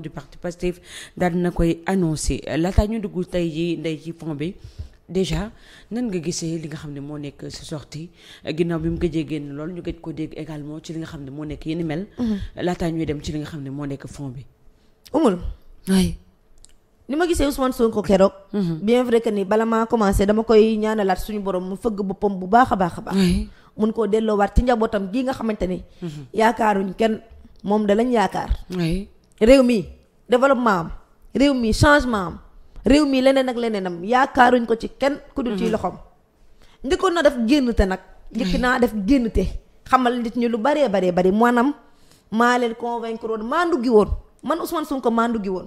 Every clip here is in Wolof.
du parti Pastef daal na koy annoncé laataa ñu dugg tey ji ndey ci fond bi déjà nan nga gisee li nga xam ne moo nekk sa sortie ginnaaw bi mu gëjee génn lool ñu gëj ko dégg également ci li nga xam ne moo nekk yéni mel laataa ñuy dem ci li nga xam ne moo nekk fond bi umul waay ni ma gisee Ousmane Sonko keroog bien vrai que ni bala maa commencé dama koy ñaanalaat suñu borom mu fëgg boppam bu baax a baax a baax mun koo delloowaat ci njabootam gi nga xamante ni yaakaaruñ kenn moom da lañ yaakaar réew mi développement am réew mi changement am réew mi leneen ak leneenam yaakaaruñ ko ci kenn ku dul ci loxoom njëkkoon na def génn te nag njëkk naa def génn te xamal nit ñi lu baree bari maanaam maa leen convaincre woon maa nduggi woon man Ousmane Sonko maa nduggi woon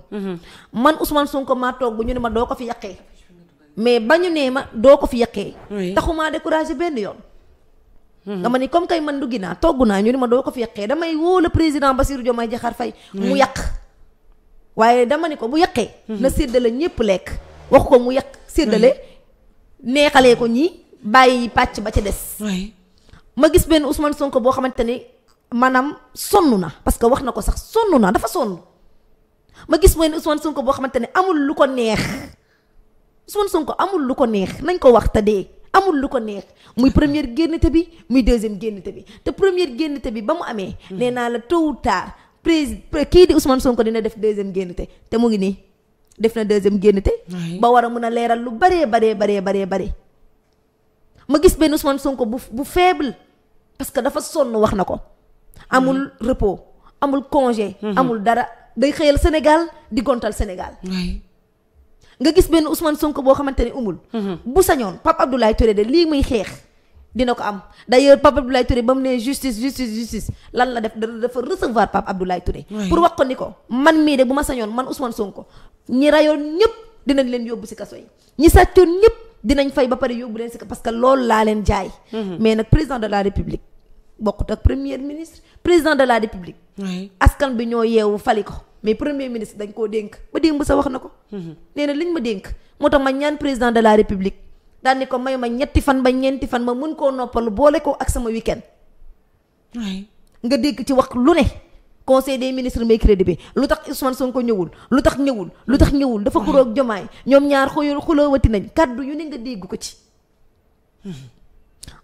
man Ousmane Sonko maa toog bu ñu ne ma doo ko fi yàqee mais bañu nee ma doo ko fi yàqee taxumaa découragé benn yoon dama ni comme kay man nduggi naa togg naa ñu ne ma doo ko fi yàqee damay woo le président Bassirou Diomaye Diakhar Faye mu yàq waaye dama ni ko bu yàqee na séddale ñépp lekk wax ko mu yàq séddale neexalee ko ñi bàyyi pàcc ba ca des ma gis benn Ousmane Sonko boo xamante ni maanaam sonn na parce que wax na ko sax sonn na dafa sonn ma gis benn Ousmane Sonko boo xamante ne amul lu ko neex Ousmane Sonko amul lu ko neex nañ ko wax te dee amul lu ko neex muy première génnte bi muy deuxième génnte bi te première génnte bi ba mu amee nee naa la tôt ou tard kii di Ousmane Sonko dina def deuxième génnte te mu ngi nii def na deuxième génnte ba war a mun a leeral lu baree ma gis benn Ousmane Sonko bu faible parce que dafa sonn wax na ko amul repos amul congé amul dara day xëyal Sénégal di gontal Sénégal nga gis benn Ousmane Sonko boo xamante ni umul bu sañoon Pape Abdoulaye Touré de lii muy xeex dina ko am d'ailleurs Pape Abdoulaye Touré ba mu ne justice lan la def dafa recevoir Pape Abdoulaye Touré pour wax ko ni ko man mii de bu ma sañoon man Ousmane Sonko ñi rayoon ñëpp dinañ leen yóbbu si kaso yi ñi sàccoon ñëpp dinañ fay ba pare yóbbu leen si parce que loolu laa leen jaay mais nag président de la république bokkut ak premier ministre président de la république askan bi ñoo yeewu fali ko mais premier ministre dañ koo dénk ba démb sa wax na ko nee na liñ ma dénk moo tax ma ñaan président de la république daal ni ko may ma ñetti fan ba ñeenti fan ma mun koo noppal boole ko ak sama week-end nga dégg ci wax lu ne conseil des ministres mercredi bi lu tax Ousmane Sonko ñëwul lu tax ñëwul dafa xuroog Jomaay ñoom ñaar xuloowati nañ kaddu yu ne nga dégg ko ci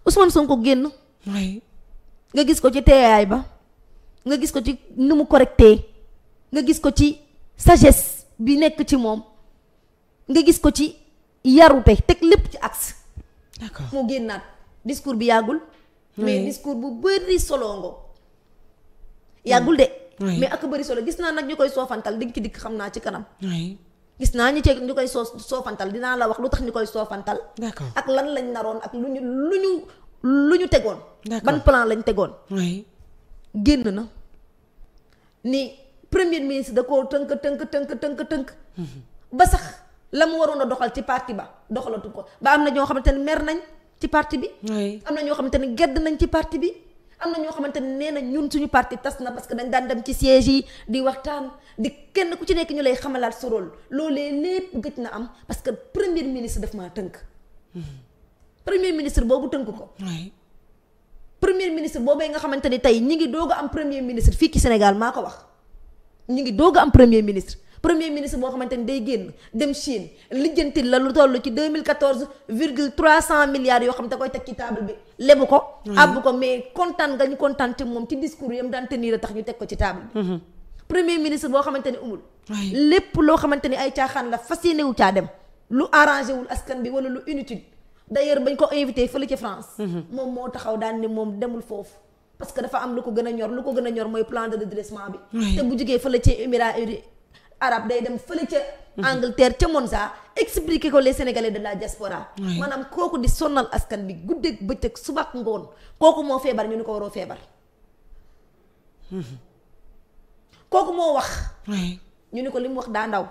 Ousmane Sonko génn nga gis ko ci teeyaay ba nga gis ko ci nu mu correcté nga gis ko ci sagesse bi nekk ci moom nga gis ko ci yarute teg lépp ci axe moo génnaat discours bi yàggul mais discours bu bëri solo ngo yàggul de mais ak bëri solo gis naa nag ñu koy soofantal di nga ci dikk xam naa ci kanam gis naa ñu koy soofantal dinaa la wax lu tax ñu koy soofantal ak lan lañ naroon ak lu ñu tegoon ban plan lañ tegoon génn na ni premier ministre da koo tënk ba sax la mu waroon a doxal ci parti ba doxalatu ko ba am na ñoo xamante ne mer nañ ci parti bi am na ñoo xamante ne gedd nañ ci parti bi am na ñoo xamante ne nee na ñun suñu parti tas na parce que dañ daan dem ci siège yi di waxtaan di kenn ku ci nekk ñu lay xamalaat sa rôle loolee lépp gëj na am parce que premier ministre daf maa tënk premier ministre boobu tënk ko premier ministre boobee nga xamante ni tey ñi ngi doog a am premier ministre fii ci Sénégal maa ko wax ñi ngi doog a am premier ministre boo xamante ni day génn dem Chine lijjantil la lu toll ci 2014,300 milliards yoo xam te koy teg ci table bi lebu ko àbb ko mais kontaan nga ñu kontaan ci moom ci discours yam daan tenir a tax ñu teg ko ci table bi premier ministre boo xamante ni umul lépp loo xamante ni ay caaxaan la fas yéene wu caa dem lu arrangé wul askan bi wala lu inutile d'ailleurs bañ ko invité fële ci France moom moo taxaw daan ni moom demul foofu parce que dafa am lu ko gën a ñor mooy plan de redressement bi te bu jógee fële ci Émirats arabes day dem fële ca Angleterre ca Monza expliquer ko les Sénégalais de la diaspora maanaam kooku di sonnal askan bi guddeeg bëccëg suba ak ngoon kooku moo feebar ñu ni ko waroo feebar kooku moo wax ñu ni ko li mu wax daa ndaw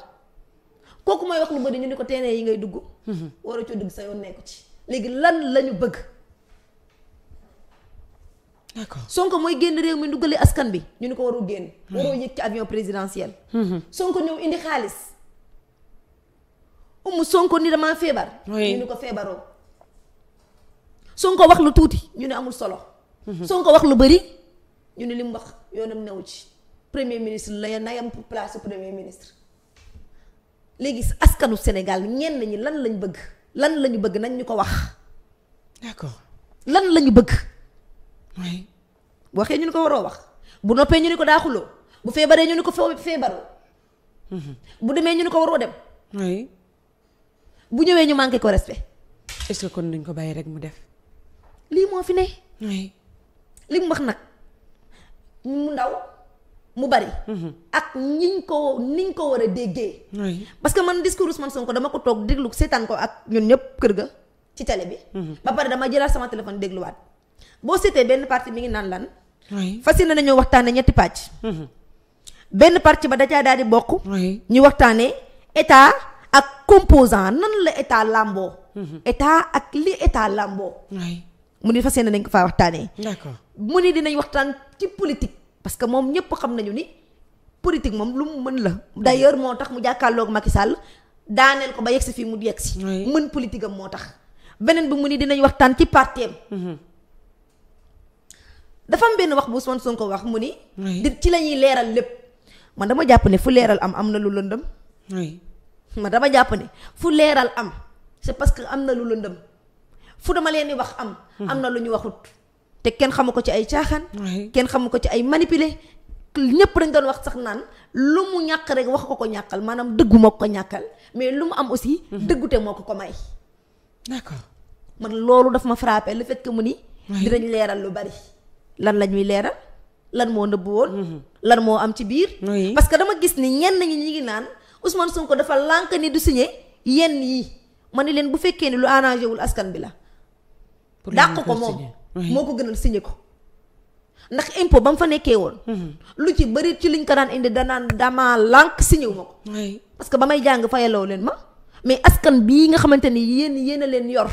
kooku mooy wax lu bëri ñu ni ko teenee yi ngay dugg waroo ci dugg sa yoon nekku ci léegi lan lañu bëgg Sonko mooy génn réew mi ndugali askan bi ñu ni ko waroo génn waroo yëg ci avion présidentiel Sonko ñëw indi xaalis Sonko ni damaa feebar ñu ni ko feebaroo Sonko wax lu tuuti ñu ne amul solo Sonko wax lu bëri ñu ni li mu wax yoonam newu ci premier ministre la na yam place premier ministre. léegi askanu Sénégal ñenn ñi lan lañ bëgg lan lañu bëgg nañ ñu ko wax. d'accord. lan lañu bëgg. oui. bu waxee ñu ni ko waroo wax bu noppee ñu ni ko daa xuloo bu feebaree ñu ni ko feebaroo. bu demee ñu ni ko waroo dem. oui. bu ñëwee ñu manqué ko respect. est-ce que kon duñ ko bàyyi rek mu def. lii moo fi ne. oui. li mu wax nag mu ndaw mu bari. ak niñ ko war a déggee. oui. parce que man discours Ousmane Sonko dama ko toog déglu seetaan ko ak ñun ñëpp kër ga ci télé bi. ba pare dama jëlaat sama téléphone dégluwaat boo seetee benn partie mi ngi naan lan. oui. fas yéene nañoo waxtaanee ñetti pàcc. benn partie ba da caa daal di bokk. oui. ñu waxtaanee état ak composant nan la état làmboo. état ak li état làmboo. oui. mu ni fas yéene nañ ko faa waxtaanee. d'accord. mu ni dinañ waxtaan ci politique parce que moom ñëpp xam nañu ni politique moom lu mu mën la. d'ailleurs moo tax mu jàkkaarloog Macky Sall daaneel ko ba yegsi fii mu yegsi. oui. mën politique am moo tax. beneen bi mu ni dinañ waxtaan ci parti am. dafa am benn wax bu Ousmane Sonko wax mu ni. di ci la ñuy leeral lépp. man dama jàpp ne fu leeral am na lu lëndëm. oui. man dama jàpp ne fu leeral am c'est parce que am na lu lëndëm fu dama leen di wax am. am na lu ñu waxut. te kenn xamu ko ci ay caaxaan. oui. kenn xamu ko ci ay manipuler. ñëpp dañ doon wax sax naan lu mu ñàkk rek wax ko ñàkkal maanaam dëggu moo ko ñàkkal mais lu mu am aussi. dëggute moo ko may. d'accord. man loolu daf ma frappé le fait que mu ni. oui. dinañ leeral lu bari. lan la ñuy leeral lan moo nëbbu woon. lan moo am ci biir. oui. parce que dama gis ni ñenn ñi ñu ngi naan Ousmane Sonko dafa lànk ni du signé yenn yi ma ni leen bu fekkee ni lu arrangé wul askan bi la. dàq ko moom moo ko gënal signé ko. ndax impôt ba mu fa nekkee woon. lu ci bëri ci liñ ko daan indi danaan dama lànk signé wu ma ko. oui. parce que ba may jàng fayaloo leen ma mais askan bii nga xamante ni yéen a leen yor.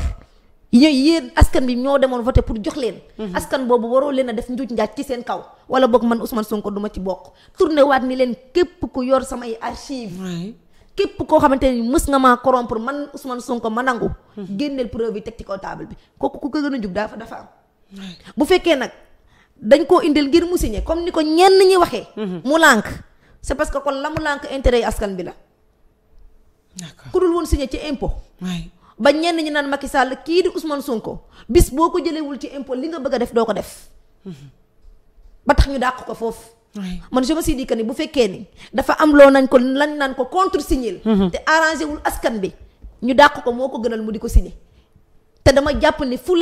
yéen askan bi ñoo demoon voté pour jox leen. askan boobu waroo leen a def njuuj njaaj ci seen kaw. wala boog man Ousmane Sonko duma ci bokk. tourné waat ni leen képp ku yor samay archive oui. képp koo xamante ni mës nga maa corrompre man Ousmane Sonko ma nangu. génneel preuve yi teg ci kaw table bi kooku ku ko gën a jub dafa am. bu fekkee nag dañ koo indil ngir mu signé comme ni ko ñenn ñi waxee. mu lànk c'est parce que kon la mu lànk intérêt yi askan bi la. d'accord. ku dul woon signé ci impôt. oui. ba ñenn ñi naan Macky Sall kii di Ousmane Sonko bis boo ko jëlewul ci impôt li nga bëgg a def doo ko def. ba tax ñu dàq ko foofu. oui. man je me suis dit que ni bu fekkee ni dafa am loo nañ ko lañ naan ko contre signer. te arrangé wul askan bi ñu dàq ko moo ko gënal mu di ko signer. te dama jàpp ni fu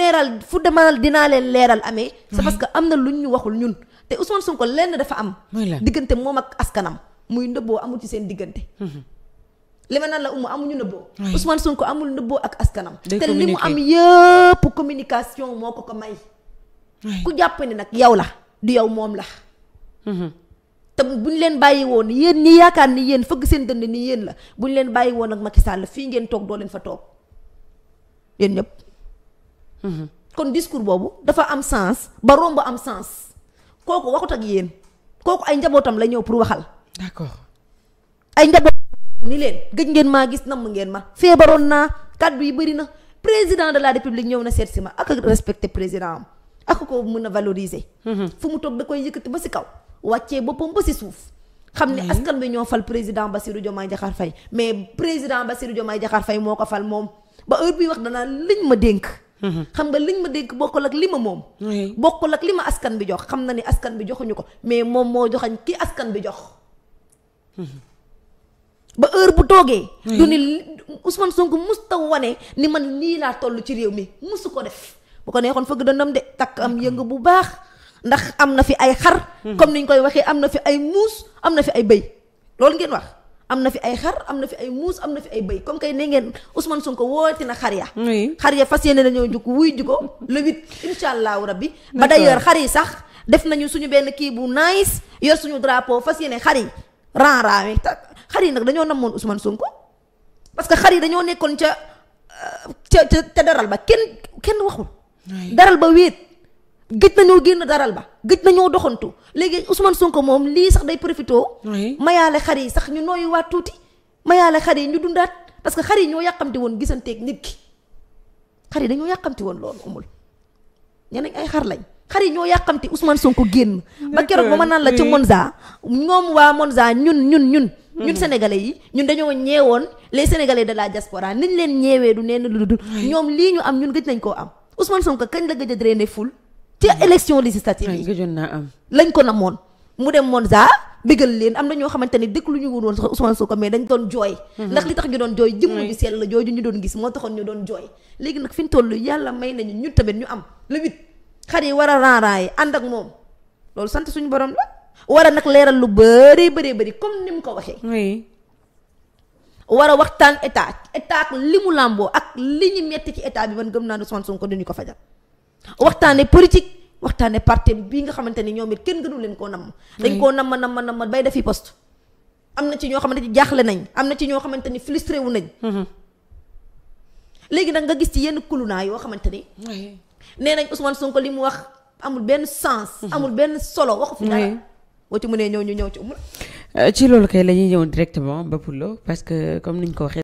demal dinaa leen leeral amee. c'est parce que am na luñ ñu waxul ñun te Ousmane Sonko lenn dafa am. diggante moom ak askanam muy ndëbboo amul ci seen diggante. li ma naan la amuñu nëbboo. Ousmane Sonko amul nëbboo ak askanam. te li mu am yëpp communication moo ko may. ku jàpp ni nag yow la du yow moom la. te buñ leen bàyyi woon yéen ñi yaakaar ni yéen fëgg seen dënd ni yéen la buñ leen bàyyi woon ak Macky Sall fii ngeen toog doo leen fa toog yéen ñëpp. kon discours boobu dafa am sens ba romb am sens kooku waxut ak yéen kooku ay njabootam la ñëw pour waxal. d'accord. ay njaboot ni leen gëj ngeen maa gis namm ngeen ma feebaroon naa kàddu yi bëri na président de la république ñëw na seet si ma ak respecté président am ak ko mën a valoriser. fu mu toog da koy yëkkati ba si kaw wàccee boppam ba si suuf. xam ne askan bi ñoo fal président Bassirou Diomaye Diakhar Faye mais président Bassirou Diomaye Diakhar Faye moo ko fal moom ba heure bii wax danaa liñ ma dénk. xam nga liñ ma dénk bokkul ak li ma moom. bokkul ak li ma askan bi jox xam na ni askan bi joxuñu ko mais moom moo joxañ ki askan bi jox. ba heure bu toogee. du ni Ousmane Sonko musta wane ni man nii laa toll ci réew mi musu ko def bu ko neexoon fëgg dëndam de takk am yëngu bu baax ndax am na fi ay xar. comme niñ koy waxee am na fi ay muus am na fi ay bëy loolu ngeen wax am na fi ay xar am na fi ay muus am na fi ay bëy comme kay ne ngeen Ousmane Sonko woote na xar ya. xar ya fas yéene nañoo jug wuy ji ko le 8 incha allahu rabbi. ba d'ailleurs xar yi sax def nañu suñu benn kii bu nice yor suñu drapeau fas yéene xar yi ran xar yi nag dañoo namoon Ousmane Sonko parce que xar yi dañoo nekkoon ca daral ba kenn waxul. daral ba wéet gëj nañoo génn daral ba gëj nañoo doxantu léegi Ousmane Sonko moom lii sax day profité. mayaale xar yi sax ñu nooyu waat tuuti mayaale xar yi ñu dundaat parce que xar yi ñoo yàqamti woon gisanteeg nit ki xar yi dañoo yàqamti woon loolu amul ñeneen ay xar lañ xar yi ñoo yàqamti Ousmane Sonko génn ba keroog ba ma naan la ca Monza ñoom waa Monza ñun sénégalais yi ñun dañoo ñeewoon les sénégalais de la diaspora niñ leen ñeewee du neen lu dul ñoom lii ñu am ñun gëj nañ koo am Ousmane Sonko kañ la gëj a drainer foule ci élection législative yi gëjoon naa am lañ ko namoon mu dem Monza bégal leen am na ñoo xamante ni dëkk lu ñu woon sax Ousmane Sonko mais dañ doon jooy ndax li tax ñu doon jooy jëmm ju sell la jooju ñu doon gis moo taxoon ñu doon jooy léegi nag fi ñu toll yàlla may nañu ñun tamit ñu am le 8 xar yi war a raaraaye ànd ak moom loolu sant suñu borom la war a nag leeral lu bëri comme ni mu ko waxee war a waxtaan état ak li mu làmboo ak li ñu metti ci état bi man gëm naa ne Ousmane Sonko dañu ko fajal waxtaane politique waxtaane parti bii nga xamante ni ñoom it kenn gënu leen koo namm dañ koo namm bay defi poste am na ci ñoo xamante ni jaaxle nañ am na ci ñoo xamante ni frustré wu nañ léegi nag nga gis ci yenn kulunaa yoo xamante ni nee nañ Ousmane Sonko li mu wax amul benn sens amul benn solo waxu fi dara boo ci mënee ñëw ñu ñëw ci umul ci loolu kay la ñuy ñëw directement ba Poulo parce que comme niñ ko waxee